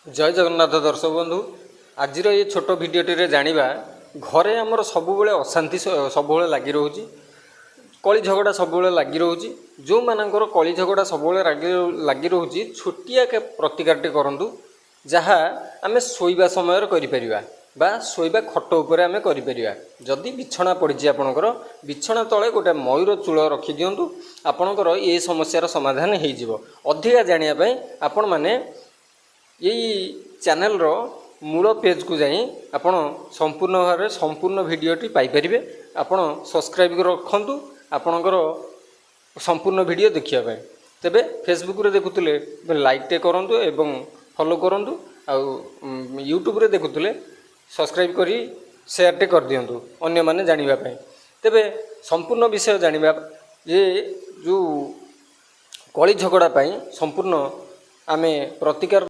ଜୟ ଜଗନ୍ନାଥ ଦର୍ଶକ ବନ୍ଧୁ, ଆଜିର ଏ ଛୋଟ ଭିଡ଼ିଓଟିରେ ଜାଣିବା, ଘରେ ଆମର ସବୁବେଳେ ଅଶାନ୍ତି ସବୁବେଳେ ଲାଗି ରହୁଛି, କଳି ଝଗଡ଼ା ସବୁବେଳେ ଲାଗି ରହୁଛି। ଯେଉଁମାନଙ୍କର କଳି ଝଗଡ଼ା ସବୁବେଳେ ଲାଗି ରହୁଛି, ଛୋଟିଆ ପ୍ରତିକାରଟି କରନ୍ତୁ, ଯାହା ଆମେ ଶୋଇବା ସମୟରେ କରିପାରିବା ବା ଶୋଇବା ଖଟ ଉପରେ ଆମେ କରିପାରିବା। ଯଦି ବିଛଣା ପଡ଼ିଛି ଆପଣଙ୍କର, ବିଛଣା ତଳେ ଗୋଟେ ମୟୂର ଚୂଳ ରଖିଦିଅନ୍ତୁ, ଆପଣଙ୍କର ଏ ସମସ୍ୟାର ସମାଧାନ ହେଇଯିବ। ଅଧିକା ଜାଣିବା ପାଇଁ ଆପଣମାନେ ଏଇ ଚ୍ୟାନେଲର ମୂଳ ପେଜ୍କୁ ଯାଇ ଆପଣ ସମ୍ପୂର୍ଣ୍ଣ ଭାବରେ ସମ୍ପୂର୍ଣ୍ଣ ଭିଡ଼ିଓଟି ପାଇପାରିବେ। ଆପଣ ସବସ୍କ୍ରାଇବ୍ ରଖନ୍ତୁ ଆପଣଙ୍କର ସମ୍ପୂର୍ଣ୍ଣ ଭିଡ଼ିଓ ଦେଖିବା ପାଇଁ। ତେବେ ଫେସବୁକ୍ରେ ଦେଖୁଥିଲେ ଲାଇକ୍ଟେ କରନ୍ତୁ ଏବଂ ଫଲୋ କରନ୍ତୁ, ଆଉ ୟୁଟ୍ୟୁବରେ ଦେଖୁଥିଲେ ସବସ୍କ୍ରାଇବ୍ କରି ସେୟାରଟେ କରିଦିଅନ୍ତୁ ଅନ୍ୟମାନେ ଜାଣିବା ପାଇଁ। ତେବେ ସମ୍ପୂର୍ଣ୍ଣ ବିଷୟ ଜାଣିବା ଯେ ଯେଉଁ କଳି ଝଗଡ଼ା ପାଇଁ ସମ୍ପୂର୍ଣ୍ଣ ଆମେ ପ୍ରତିକାର